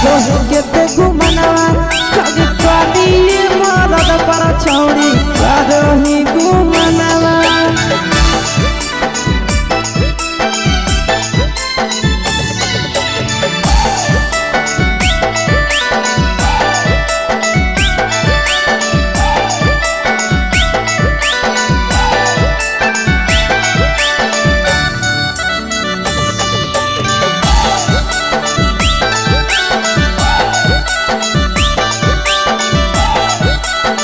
करो के ते गुमनवा अगे करी मरद पर छौरी करो ही गुमनवा।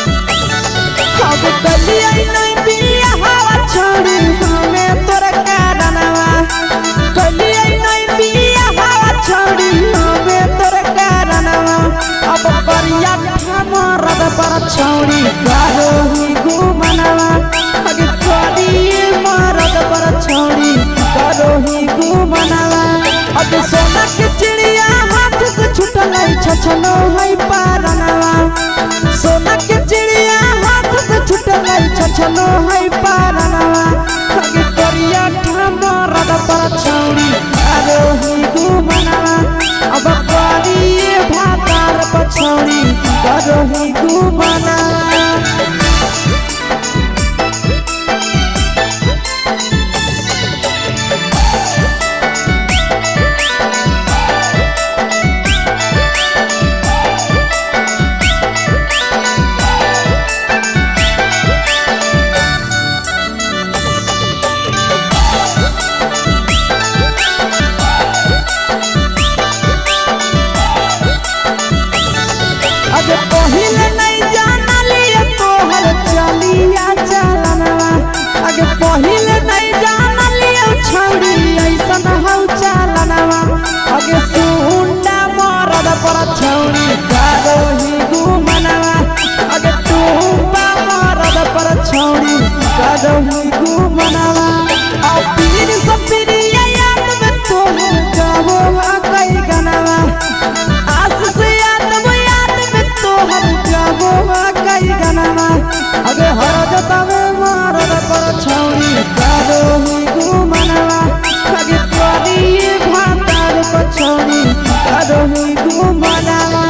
अब कलिया नहीं बिया हवा छोड़ी हमें तोर कारणवा कलिया नहीं बिया हवा छोड़ी हमें तोर कारणवा अब करिया मरद पर छोड़ी करो ही गुमनवा अगे करिए मरद पर छोड़ी करो ही गुमनवा। अब सोना के चिड़िया हाथ से छुटल छछनो है पारनवा सोना के चिड़िया हाथ से छुटल छछनो है पारनवा अगे करिया मरद पर छौरी करो ही गुमनवा अब करिए भातार पर छौरी करो ही गुमनवा। अब पहिले नहीं जानली तोहर चलिया चलनवा अगे पहिले नहीं जानली छौरी ऐसन हौ चलनवा अगे सुंडा मरद पर छौरी करो ही गुमनवा अगे टूपा मरद पर छौरी करो ही गुमनवा। आ पीर सपिरिया याद में तोहर गावो कई गनवा आस से याद में याद में तोहर गावो कई गनवा अगे हर जतावे मरद पर छौरी करो ही गुमनवा अगे करिए भातार पर छौरी करो ही गुमनवा।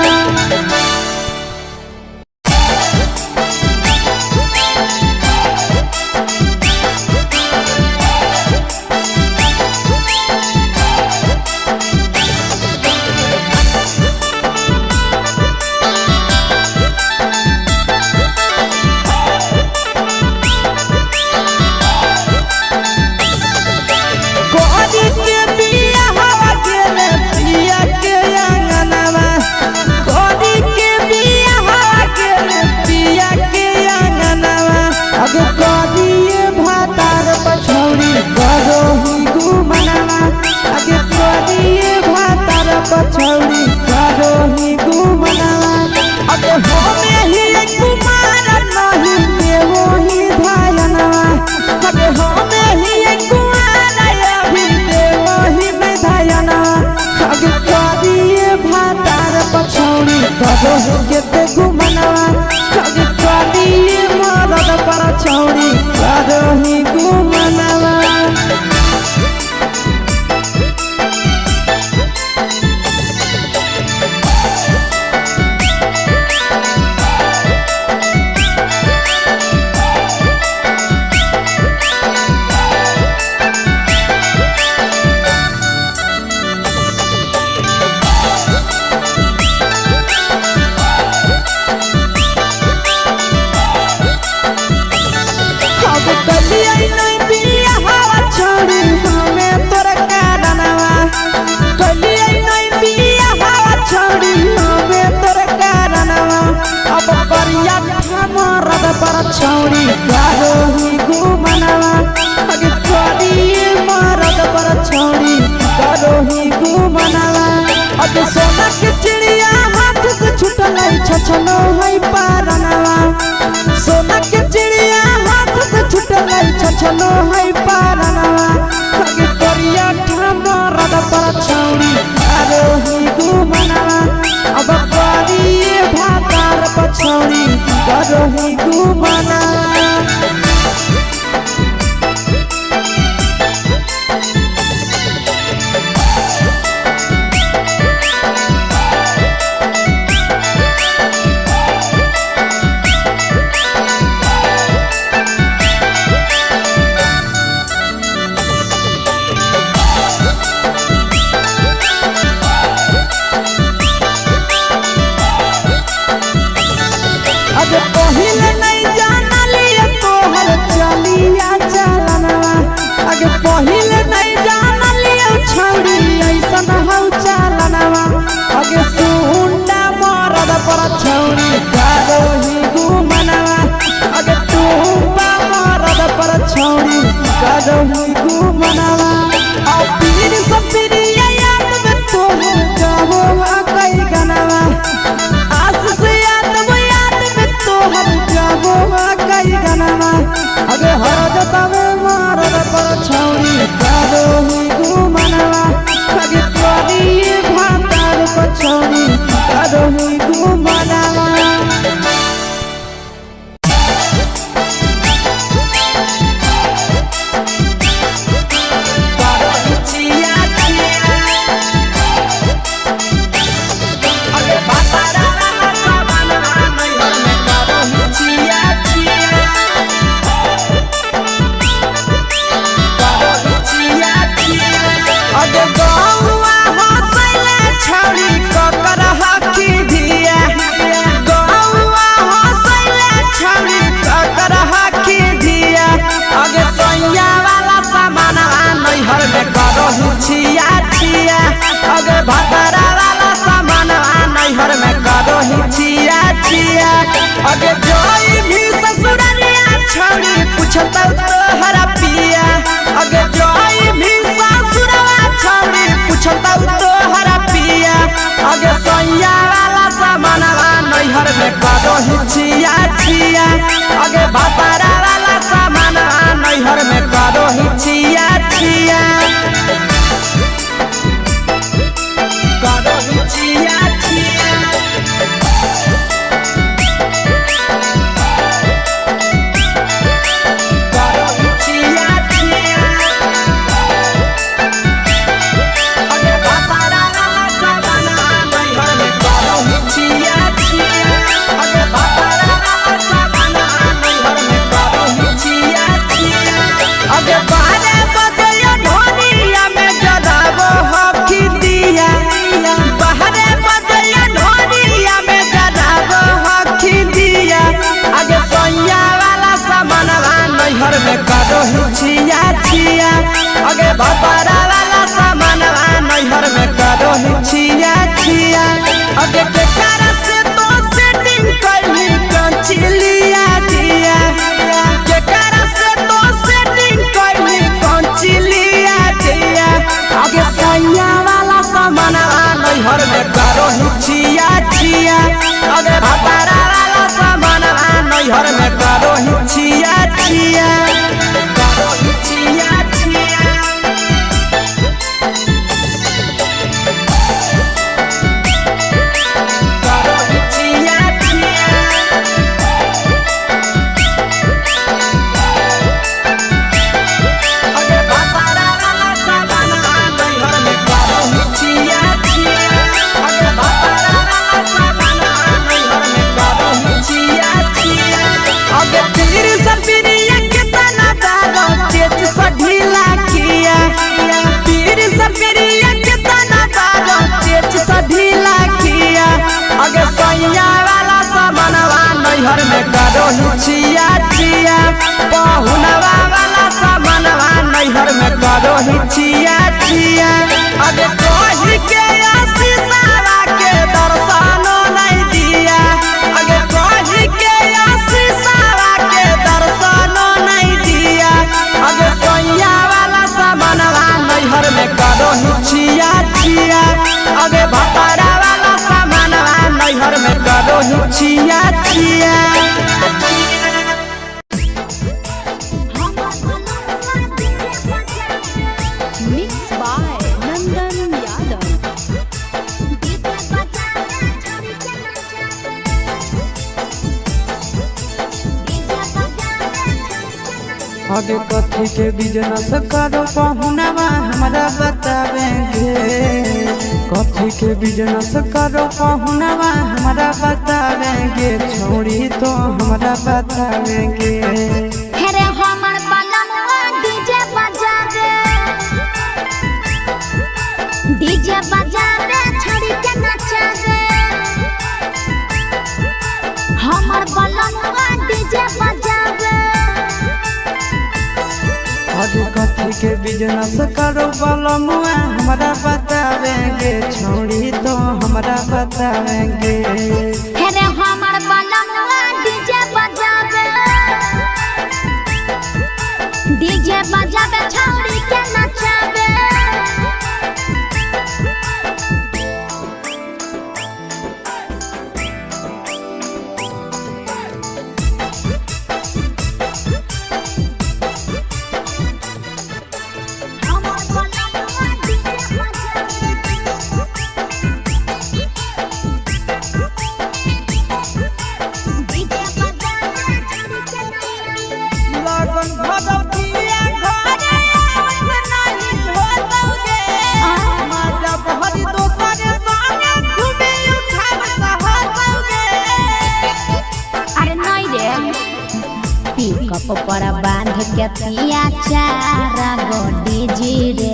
कोरी के बिया हवा गेले पिया के अंगनवा कोरी के बिया हवा गेले पिया के अंगनवा अगे कोरिए भातार पछौरी करो ही गुमनवा अगे कोरिए भातार पछौरी करो ही गुमनवा। अगे होमे ही कुमार नहीं देवो ही धायनवा अगे होमे ही कुमार अभी देवो ही नहीं धायनवा अगे करिए भातार पछौरी करो के ते गुमनवा अगे करिए मरद पर छौरी करो ही गुमनवा। अब कलिया नहीं बिया हवा छोड़ी हमें तोर कारणवा कलिया नहीं बिया हवा छोड़ी हमें तोर कारणवा अब करिया मरद पर छौरी करो ही गुमनवा अगे करिए मरद पर छौरी करो ही गुमनवा। अब सोना के चिड़िया हाथ से छुटल छछनो है पारनवा सोना के चिड़िया हाथ से छुटल छछनो है पारनवा अगे करिया मरद पर छौरी करो ही गुमनवा अब करिए भातार पर छौरी करो ही गुमनवा। अगे जोई भी ससुरलिया छौड़ी पूछतौ तोहरा पिया। अगे जोई भी ससुरवा छौड़ी पूछतौ तोहरा पिया। अगे सैया वाला सामानवा नैहर में करो ही छिया छिया। अगे भातारा वाला सामानवा नैहर में करो ही छिया छिया। करो ही छिया छिया। करो ही छिया छिया। अगे भातारा वाला सामानवा नैहर में करो ही छिया छिया। अगे भातारा वाला सामानवा नैहर में करो ही छिया छिया। अगे बारे बदलिया ढोलिया में जराबो हकी दिया। बाहरे बदलिया ढोलिया में जराबो हकी दिया। अगे सैया वाला सामानवा नैहर में करो ही छिया छिया। अगे भातारा वाला सामानवा नैहर में करो ही छिया छिया। अगे केकरा से तो सेटिंग कैली कंचिलिया दिया। केकरा से तो सेटिंग कैली कंचिलिया दिया। अगे सैया वाला सामानवा नैहर में करो ही छिया छिया। अगे भातारा वाला सामानवा नैहर में करो ही छिया छिया। करो ही छिया छिया। करो ही छिया छिया। अगे भातारा वाला सामानवा नैहर में करो ही छिया छिया। अगे भातारा वाला सामानवा नैहर में करो ही छिया छिया। अगे पीर सपिरिया कितना दारो चेच सा ढीला किया। पीर सपिरिया कितना दारो चेच सा ढीला किया। अगे सैया वाला सामानवा नैहर में करो ही छिया छिया। पहुनवा वाला सामानवा नैहर में करो ही छिया छिया। अगे कही के आशीषवा के दर्शनो नहीं दिया। अगे कही के आशीषवा के दर्शनो नहीं दिया। अगे सैया वाला सामानवा नैहर में करो ही छिया छिया। अगे भातारा वाला सामानवा नैहर में करो ही छिया छिया। Mix by Nandan Yadav. अगे कथी के बिजनेस करो पहुनवा हमरा बतावेंगे। कथी के बिजनेस करो पहुनवा हमरा बतावेंगे। छोड़ी तो हमरा बतावेंगे। हेरे हमर बलमुआ डीजे बजावे, डीजे बजावे छड़ी के नचावे। हमर बलमुआ डीजे बजावे। अगे कथी के बिजनेस करो बलमुआ हमरा बतावेंगे। छोड़ी तो हमरा बतावेंगे। हेरे हमर बलमुआ डीजे बजावे, डीजे बजावे छड़ी के नचावे। हमर बलमुआ डीजे बजावे। डीजे बजावे छड़ी के नचावे। लगन भगवतिया घरे आवत नाही होतौगे। माता बहरी दोसर संगे घूमे उठावत होतौगे। अरे नहीं रे, पिकअप पर बांध के पिया चारा गो डीजे रे।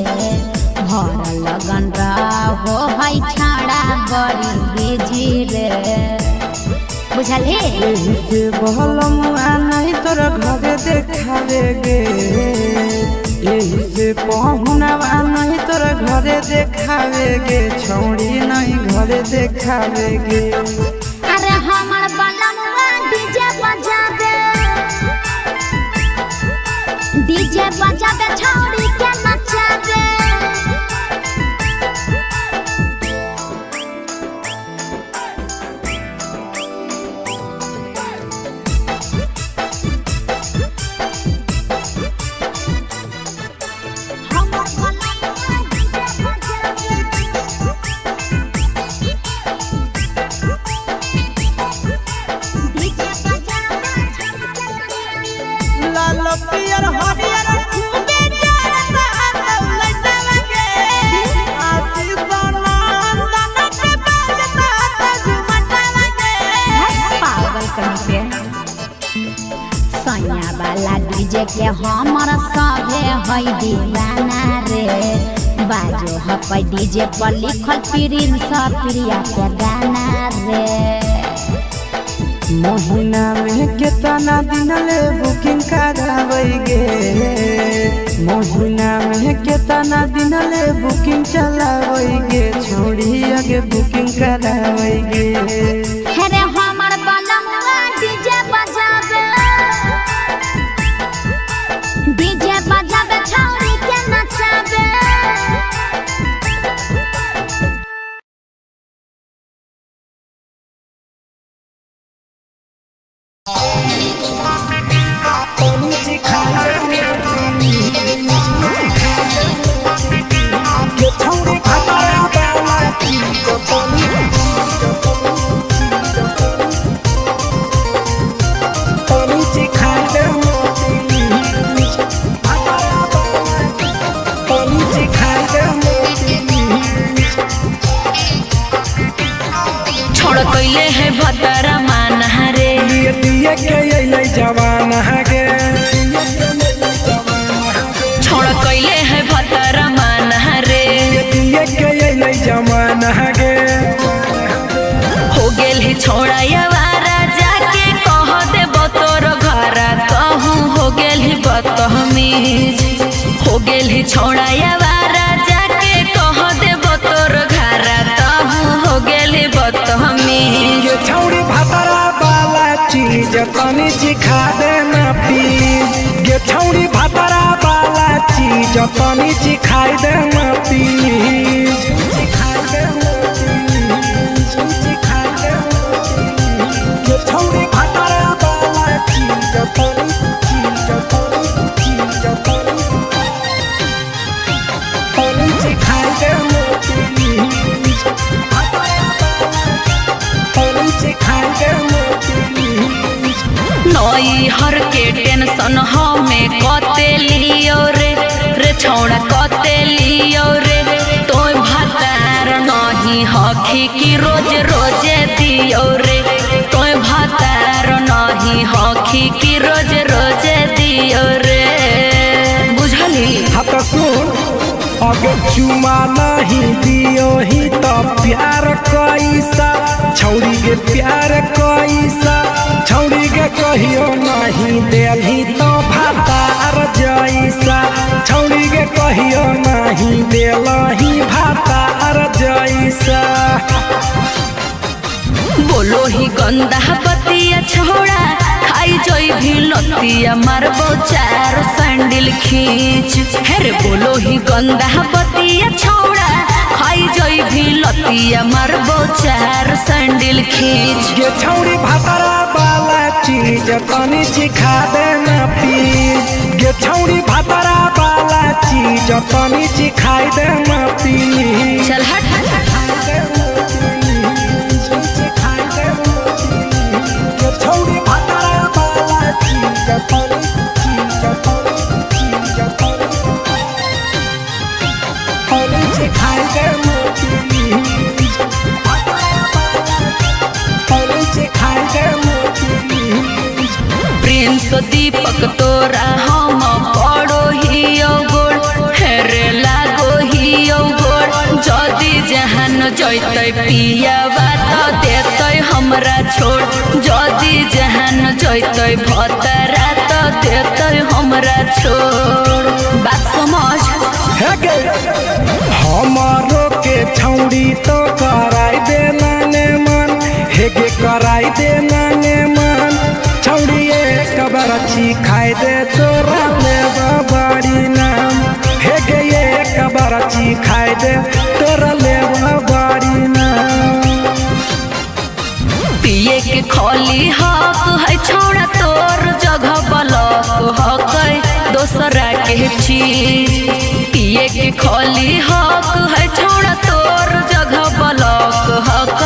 भर लगन रहो है छाड़ा बड़ी बिजी रे। बुझल हे। एही से बहलमुआ नहीं तोरा घरे देखावे गे। एही से पहुनवा नहीं तोरा घरे देखावे गे। छौड़ी नहीं घरे देखावे गे। अरे हमर बलमुआ डीजे बजावे छौड़ी के नचावे। हमर बलमुआ डीजे बजावे। डीजे बजावे छौड़ी के नचावे। लाल पियर हरियर खूबे जरता लइटवा गे। आशीष नंदन के बाजता झुमटवा गे। पागल कहीं पे। सैया वाला डीजे के हमर सभे है दीवाना रे। बाजो हपै डीजे पर लिखल प्रिंस प्रिया के गाना रे। महीना में केतना दिन ले बुकिंग कराबै गे। महीना में केतना दिन ले बुकिंग चलाबै गे। छोड़ी आगे बुकिंग कराबै गे। हे रे हमर बलमुआ डीजे बजावे, डीजे बजावे छौड़ी के नचावे। छोड़ कैले है भतरा माना रे। दिए के अइलै जवाना गे। छोड़ कैले है भतरा माना रे। दिए के अइलै जवाना गे। हो गेल ही छोड़ा यवारा जाके कह दे तोर घरा कहूँ हो गेल ही बदतमीज। हो गेल ही छोड़ा यवारा जाके कह दे तोर घरा कहूँ हो गेल ही बदतमीज। ये छौड़ी भातरा वाला चीज तनी चिखा देना प्लीज। ये छौड़ी भातरा वाला चीज तनी चिखाई देना प्लीज। चिखाई देना प्लीज, चिखाई देना प्लीज। ये छौड़ी भातरा वाला चीज तनी चीज तनी चीज तनी तनी चिखाई देना प्लीज। तनी चिखाई देना प्लीज। नई हर के टेंशन हमें कते लियो रे, रे छौड़ा कते लियो रे। तोय भातार नहीं हखी की रोज रोजे दियो रे। तोय भातार नहीं हखी की रोज रोजे दियो रे। बुझली? हाँ तो सुन, अगर चुमा नहीं दियो ही तो प्यार कैसा। छौड़ी के प्यार कैसा, छौड़ी के कहियो नहीं देलही तो भातार जैसा। छौड़ी के कहियो नहीं देलही भातार जैसा। बोलो ही गंदा बतिया छोड़ा खाई जोई भी लतिया मारबो चार सैंडल खींच। हेरे बोलो ही गंदा बतिया छोड़ा खाई जोई भी लतिया मारबो चार सैंडल खींच। ये छौड़ी भातरा वाला चीज तनी चिखा देना प्लीज। ये छौड़ी भातरा वाला चीज तनी चिखाई देना प्लीज। चल हट। छौड़ी भातरा वाला चीज तनी चीज तनी चीज तनी तनी चिखाई देना प्लीज। तनी चिखाई देना प्लीज। प्रिंस दीपक तोरा हम पड़ो हियो गोड़, हेरे लागो हियो गोड़। जदि जहान जैतै पियावा त देतै हमरा छोड़। जदि जहान जैतै भतरा त देतै हमरा छोड़। बात समझ। हे गे हमारो के छौड़ी तो कराई देना ने मन। हे गे कराई देना ने मन। छौड़ी एक बार खाई दे तोरा ले बड़ी नाम। खोली हक है छौड़ा तोर जगह बलक हक दोसरा के चीज। पिए के खोली हक है छौड़ा तोर जगह बलक हक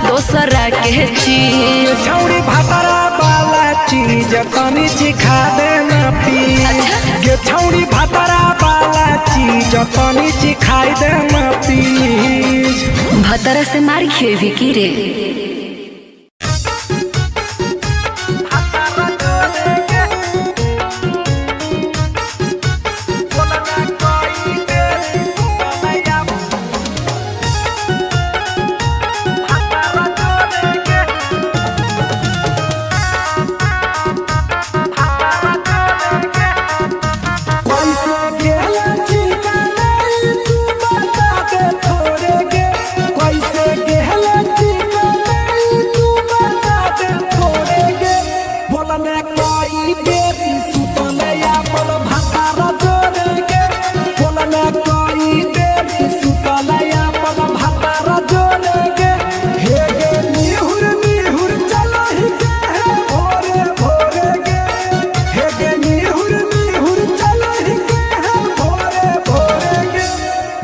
दोसरा के चीज। छौड़ी भातरा वाला चीज तनी चिखा देना प्लीज। गे छौड़ी भातरा वाला चीज तनी चिखाई देना प्लीज। भतरा से मार खेबी की रे। कैसे गेला चिकनाई तू बता दे थोड़े गे। कैसे गेला चिकनाई तू बता दे थोड़े गे। बोलने कोई बेरी सुतले अपन भातारा जोड़े गे। बोलने कोई बेरी सुतले अपन भातारा जोड़े गे। हे गे निहुर निहुर चलो ही गे हे भोरे भोरे गे। हे गे निहुर निहुर चलो ही गे हे भोरे भोरे गे।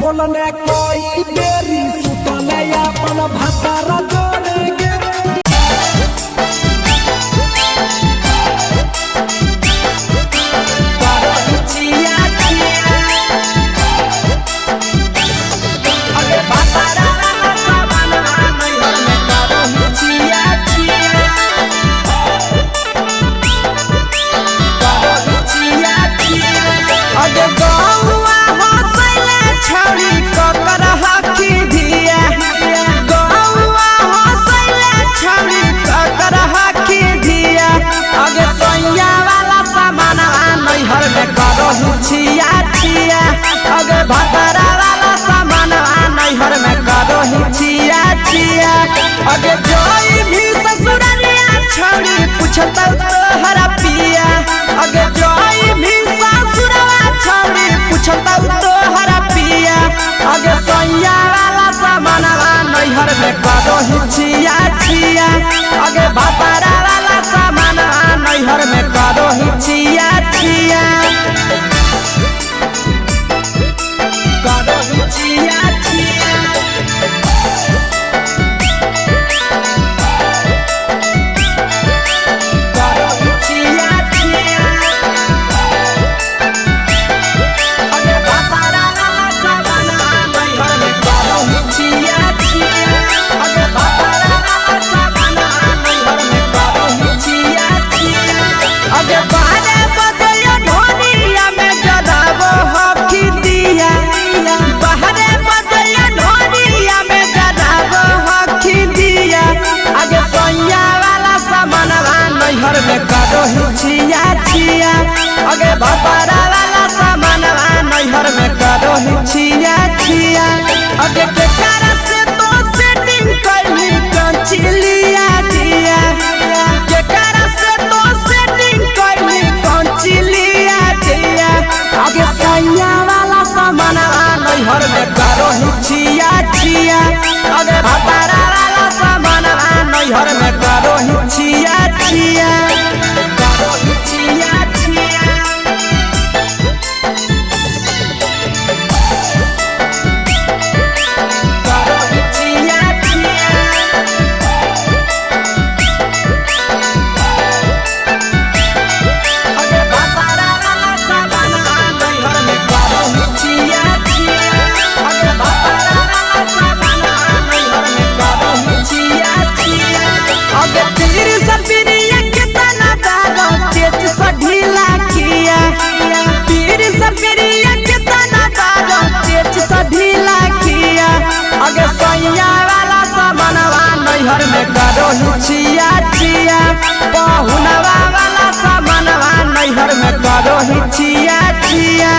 बोलने कोई बेरी सुतले अपन भातारा जोड़े गे। अगे गौआ हंसैले छौड़ी ककर हकी धिया। गौआ हंसैले छौड़ी ककर हकी धिया। अगे सैया वाला सामानवा नैहर में करहु छिया छिया। अगे भतरा वाला सामानवा नैहर में करहु छिया छिया। अगे जोई भी ससुरलिया छौड़ी पुछतौ तोहरा पिया। अगे जोई भी ससुरवा छौड़ी पुछतौ तोहरा पिया। अगे सैया वाला सामानवा नैहर में करहु छिया छिया। अगे भतरा वाला सामानवा नैहर में करहु छिया छिया। करहु छिया छिया। करहु छिया छिया। अगे भतरा वाला सामानवा नैहर में करहु छिया छिया। अगे भतरा वाला सामानवा नैहर में करहु छिया छिया। अगे बारे बदया ढोलिया में जराबो हकी दिया। बाहरे बदया ढोलिया में जराबो हकी दिया। अगे सैया वाला सामानवा नैहर में करहु छिया छिया। अगे भतरा वाला सामानवा नैहर में करहु छिया छिया। अगे केकरा से तो सेटिंग कैली कंचिलिया दिया। केकरा से तो सेटिंग कैली कंचिलिया दिया। अगे सैया वाला सामानवा नैहर में करहु छिया छिया। अगे भतरा वाला सामानवा नैहर में करहु छिया छिया। करहु छिया छिया। करहु छिया छिया। अगे भतरा वाला सामानवा नैहर में करहु छिया छिया। अगे भतरा वाला सामानवा नैहर में करहु छिया छिया। अगे पीर सपिरिया केतना दारो तेज सा ढीला किया। पीर सपिरिया केतना दारो तेज सा ढीला किया। अगे सैया वाला सामानवा नैहर में करहु छिया छिया। पहुनवा वाला सामानवा नैहर में करहु छिया छिया।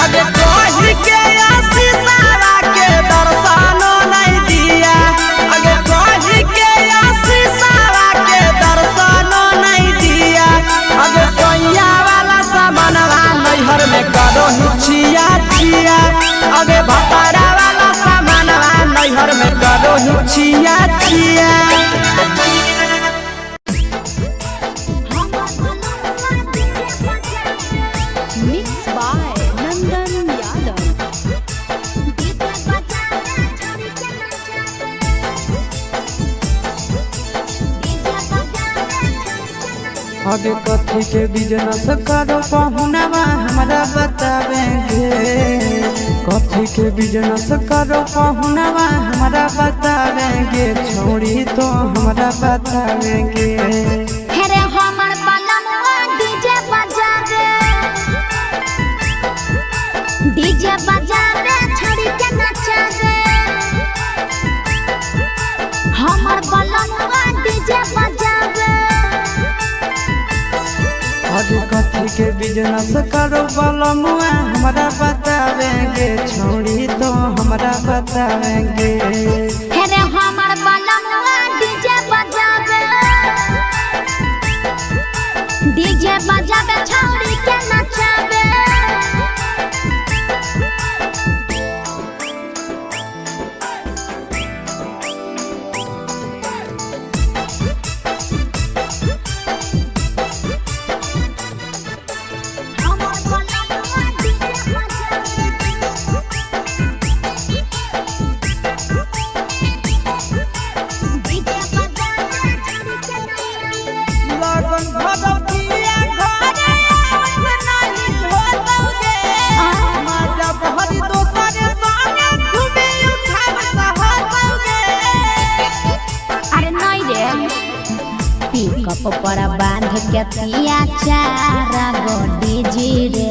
अगे कही के आशीषवा के दर्शनो नहीं दिया। अगे कही के आशीषवा के दर्शनो नहीं दिया। अगे सैया वाला सामानवा नैहर में करहु छिया छिया। अगे भतरा वाला सामानवा नैहर में करहु छिया छिया। अबे कथी के बिजनेस करो पहुनावा हमरा बतावेंगे। कथी के बिजनेस करो पहुनावा हमरा बतावेंगे, छोड़ी तो हमरा बतावेंगे। हेरे हमर बलमुआ डीजे बजावे, डीजे बजावे छड़ी के नचावे। हमर बलमुआ डीजे बजावे। अरे कथी के बिजनेस करो बलमुआ हमरा बतावेंगे, छोड़ी तो हमरा बतावेंगे। हेरे हमर बलमुआ डीजे बजावे, डीजे बजावे छौड़ी के नचावे। हमर बलमुआ डीजे बजावे, डीजे बजावे छौड़ी के नचावे। लगन भगवतिया घरे आवत नाही होतौगे, माजा भरी दोसर संगे घूमे उठावत होतौगे। अरे नहीं रे, पिकअप पर बांध के पिया चार गो डीजे रे,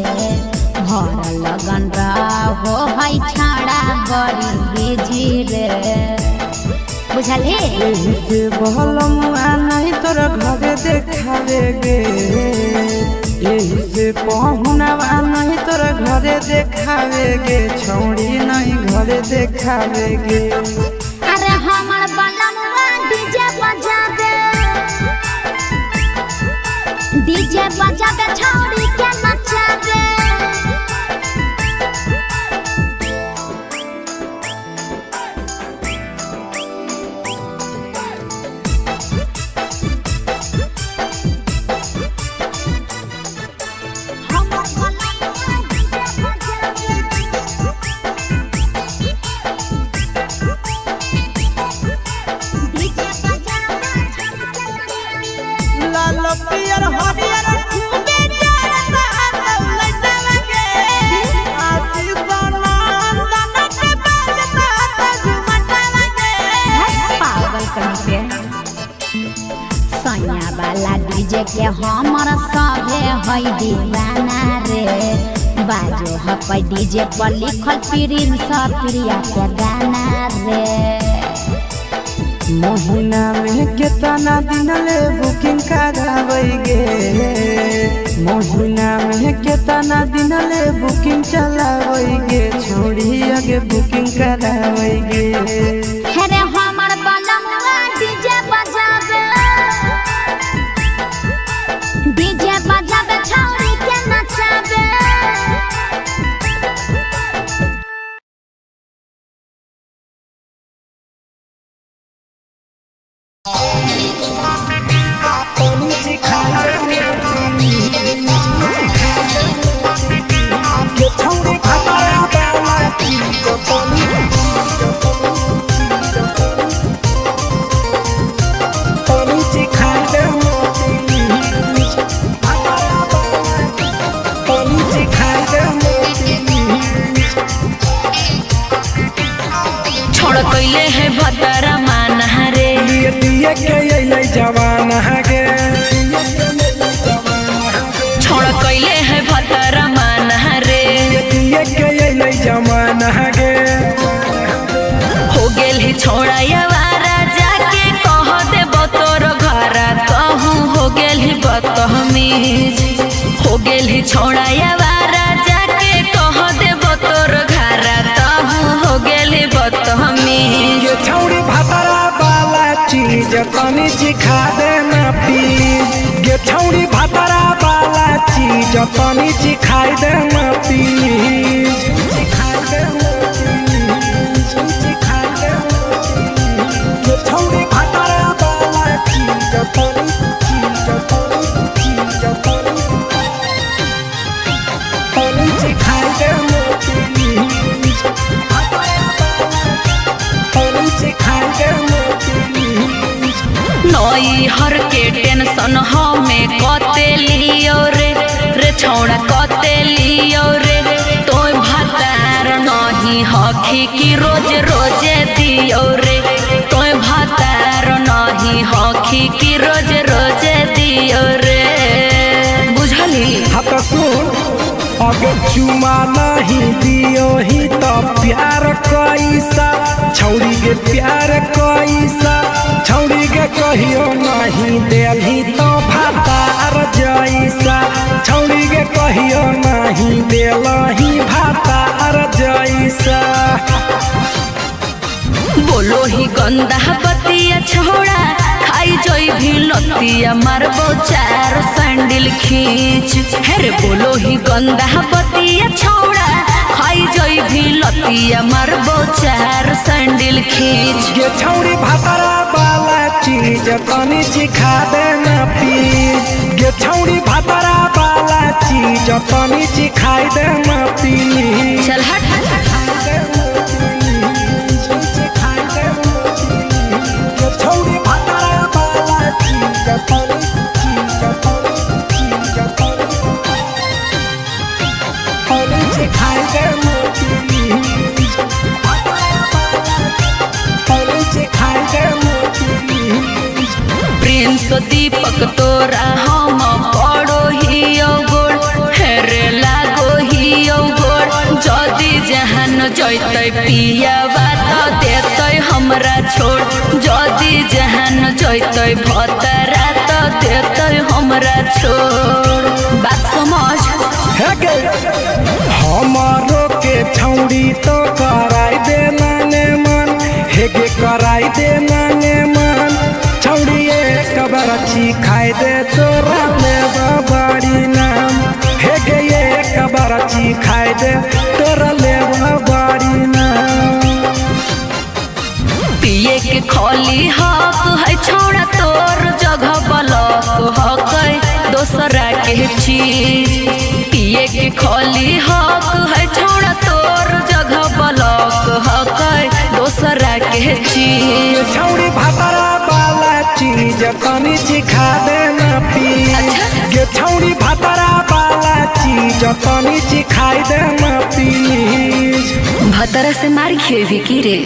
भर लगन रहो है छाड़ा बड़ी बिजी रे, बुझलही। एही से बहलमुआ नहीं तोर घरे देखावे गे, एही से पहुनावा नहीं तोर घरे देखावे गे, छौड़ी नहीं घरे देखावे गे। अरे हमर बलमुआ डीजे बजावे, डीजे बजावे छौड़ी के नचावे। हमर बलमुआ डीजे बजावे, डीजे बजावे छौड़ी के नचावे। लाल पियर हरियर खूबे जरता लइटवा गे, आशीष नंदन के बाजता झुमटवा गे। पागल कहीं पे सैया वाला डीजे के हमर सभे है दीवाना रे, बाजो हपै डीजे पर लिखल प्रिंस प्रिया के गाना रे। महीना में केतना दिन ले बुकिंग कराबै गे, महीना में केतना दिन ले बुकिंग चलाबै गे, छोड़ी आगे बुकिंग कराबै गे। हेरे हमर बलमुआ डीजे बजावे, डीजे बजावे छौड़ी के नचावे। गे छौड़ी भातरा वाला चीज तनी तनी चिखाई देना प्लीज। भातरा वाला तनी चिखाई देना प्लीज। छोड़ कैले है भतरा माना रे, लिए दिए के अइलै जवान गे, छोड़ कैले है भतरा माना रे, लिए दिए के अइलै जवान गे। हो गेल ही छोड़ा यावारा जाके कह दे तोर घरा कहूँ, हो गेल ही बदतमीज, हो गेल ही छोड़ा यावारा जाके कह दे तोर घरा कहूँ, हो गेल ही बदतमीज। ये छौड़ी भातरा वाला चीज तनी चिखा देना प्लीज। ये छौड़ी भातरा वाला चीज तनी चिखाई देना प्लीज। चिखाई देना प्लीज, चिखाई देना प्लीज। ये छौड़ी भातरा वाला चीज तनी चीज तनी चीज तनी तनी चिखाई देना प्लीज। भातरा वाला तनी चिखाई देना प्लीज। नई नई हर के टेंशन हमें कते लियो रे, रे छौड़ा कते लियो रे। तोय भातार नहीं हखी की रोज रोजे दियो रे, तोय भातार नहीं हखी की रोज रोजे दियो रे। बुझली? हाँ तो सुन, अगर चुमा नहीं दियो ही तो प्यार कैसा, छौड़ी के प्यार कैसा, छौड़ी के कहियो नहीं देलही तो भातार जैसा, छौड़ी के कहियो नहीं देलही भातार जैसा। बोलो ही गंदा बतिया छोड़ा, खाई जोई भी लतिया मारबो चार सैंडल खींच। हेरे बोलो ही गंदा बतिया छोड़ा, खाई जोई भी लतिया मारबो चार सैंडल खींच। ये छौड़ी भातारा वाला चीज तनी सिखा देना प्लीज, ये छौड़ी भातारा वाला चीज तनी सिखाई देना प्लीज। चल हट। छौड़ी भातारा वाला चीज तनी चीज तनी चीज तनी तनी सिखाई देना प्लीज, तनी सिखाई देना प्लीज। प्रिंस दीपक तोरा हम पड़ो हियो गोड़, हेरे लागो हियो गोड़। जदि जहान जैतै पियावा त देतै हमरा छोड़, जदि जहान जैतै भतरा त देतै हमरा छोड़। बात समझ। हे गे, हमारो के छौड़ी तो कराई देना ने मन, हे गे कराई देना ने मन, छौड़ी एक बार खाई दे तोरा लेबा बड़ी नाम, हे गे एक बार खाई दे तोरा लेबा बड़ी नाम। पिए के खोली हक है छोड़ा, तोर जगह बलक हक है दोसरा के चीज। पिए के खोली हक है छोड़ा, तोर जगह बलक हक है दोसरा के चीज। छौड़ी भातारा वाला चीज तनी सिखा देना प्लीज, ये छौड़ी भातारा वाला चीज तनी सिखाई देना प्लीज। भतरा से मार खेबी की रे?